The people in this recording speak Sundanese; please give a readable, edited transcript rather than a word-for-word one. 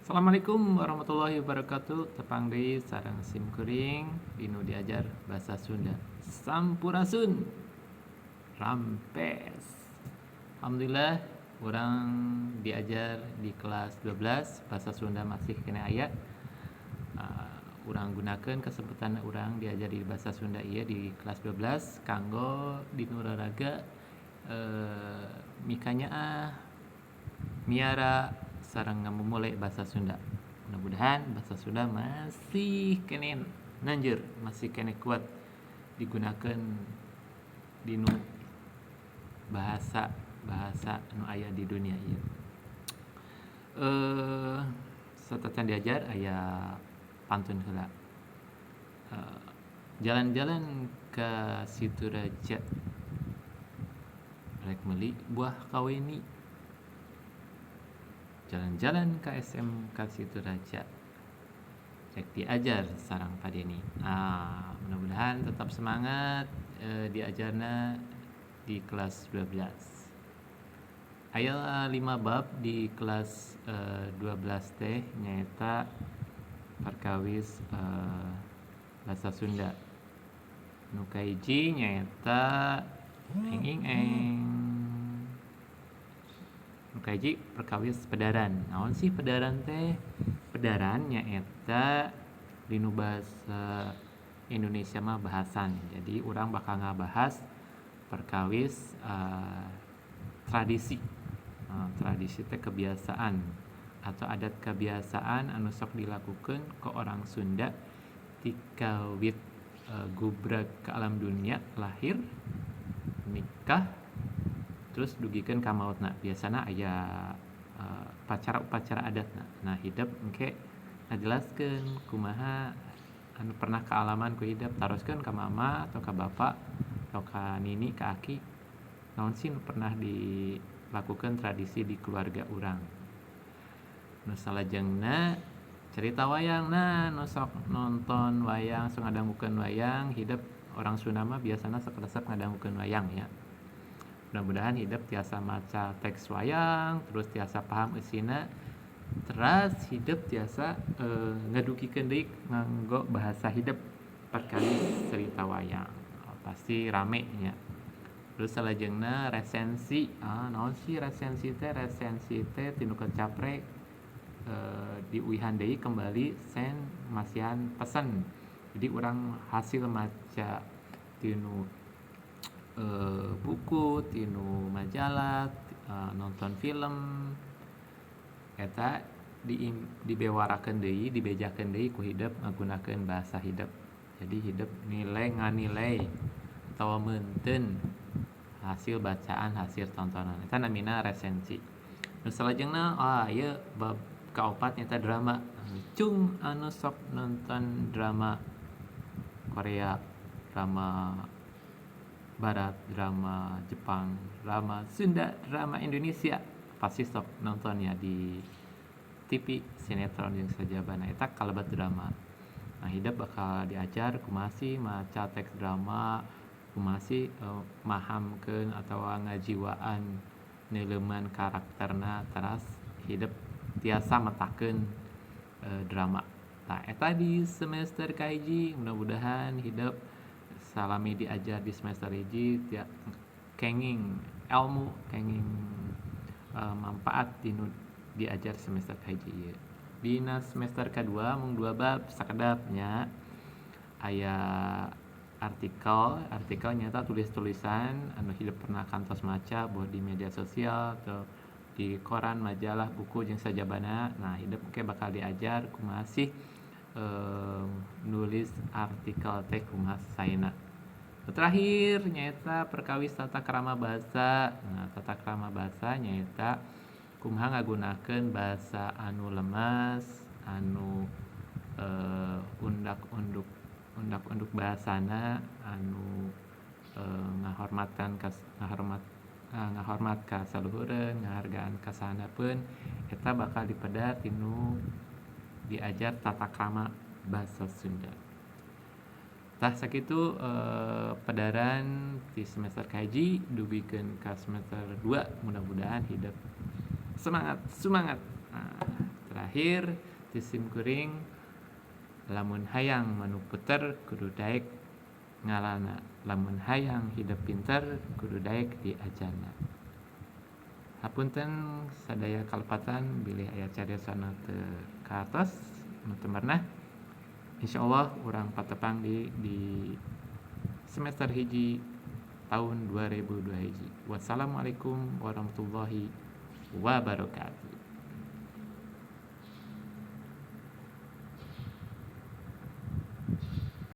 Assalamualaikum warahmatullahi wabarakatuh. Tepang deui sareng sim kuring dinu diajar bahasa Sunda. Sampurasun. Rampes. Alhamdulillah urang diajar di kelas 12 bahasa Sunda masih keneh aya. Urang gunakeun kesempatan urang diajar di bahasa Sunda ieu di kelas 12 kanggo dinu raraga mikanyaah, miara sareng ngamumule bahasa Sunda. Mudah-mudahan bahasa Sunda masih keneh nanjeur, masih keneh kuat digunakeun dinu bahasa-bahasa nu aya di dunia ieu. Satacan diajar aya pantun heula. Jalan-jalan ka Situ Raja rek meuli buah kaweni. Jalan-jalan ka SMK Situ Raja rek diajar sareng Pak Deni. Ah, mudah-mudahan tetap semangat diajarna di kelas 12. Aya 5 bab di kelas 12 teh, nyaeta perkawis bahasa Sunda. Nu kahiji nyaeta eng ing eng. Nu kahiji perkawis pedaran. Naon sih pedaran teh? Pedaran nyaeta dinu bahasa Indonesia mah bahasan. Jadi urang bakal ngabahas perkawis tradisi. Tradisi teh kebiasaan atau adat kebiasaan anu sok dilakukeun ku orang Sunda tikawit gubrag ke alam dunia, lahir, nikah, terus dugikeun ka mautna. Biasana aya upacara-upacara adatna. Nah, hidep engke ngajelaskeun kumaha anu pernah kaalaman ku hidep, taroskeun ka mama atau ka bapak atau ka nini, ka aki, naon sih nu pernah dilakukan tradisi di keluarga urang. Nu salajengna cerita wayang. Nah, nu sok nonton wayang, sok ngadangukeun wayang, hidep orang Sunda mah biasana sok resep ngadangukeun wayang ya. Mudah-mudahan hidep tiasa maca teks wayang, terus tiasa paham eusina, teras hidep tiasa ngadugikeun deui nganggo bahasa hidep perkawis cerita wayang. Pasti rame nya. Terus salajengna resensi. Ah, naon sih resensi teh? Resensi teh tinu kacaprek diuihan deui kembali sen masihan pesen. Jadi urang hasil maca tinu buku, tinu majalah, nonton film, eta dibewarakeun deui, dibejakeun deui ku hidep ngagunakeun bahasa hidep. Jadi hidep nilai, nganilai atawa meunteun hasil bacaan, hasil tontonan. Eta namina resensi. Nu salajengna, ah, ieu bab kaopat nyaeta drama. Cung anu sok nonton drama Korea, drama Barat, drama Jepang, drama Sunda, drama Indonesia, pasti sok nonton ya di TV, sinetron jeung sajabana, eta kalebet drama. Nah, hidep bakal diajar kumaha sih maca teks drama, kumaha sih mahamkeun atawa ngajiwaan neuleuman karakterna, teras hidep tiasa metakeun drama. Tah, eta di semester kahiji. Mudah-mudahan hidep salami diajar di semester hiji kenging ilmu, kenging manfaat dinu diajar semester kahiji ieu. Dina semester kadua mung dua bab, sakedap nya. Aya artikel. Artikel nyaeta tulis-tulisan anu hidep pernah kantos maca, boh di media sosial atau di koran, majalah, buku jeung sajabana. Nah, hidep engke bakal diajar kumaha sih nulis artikel teh, kumaha saena. Nu terakhir nyaeta perkawis tata krama bahasa. Nah, tata krama bahasa nyaeta kumaha ngagunakeun bahasa anu lemas, anu undak-unduk undak-unduk bahasana, anu ngahormatan kas ngahormat ngahormat ka saluhureun, ngahargaan ka sahandapeun. Eta bakal dipedar tinu diajar tata krama bahasa Sunda. Tah, sakitu pedaran di semester kahiji dugikeun ka semester 2. Mudah-mudahan hidep semangat semangat. Nah, terakhir. Terakhir ti simkuring, lamun hayang manuk puter kudu daek ngalana, lamun hayang hidep pinter kudu daek diajarna. Hapunten sadaya kalepatan bilih aya cariosan anu teu kahartos, anu teu merenah. Insyaallah urang patepang di semester 1 tahun 2021. Wassalamualaikum warahmatullahi wabarakatuh.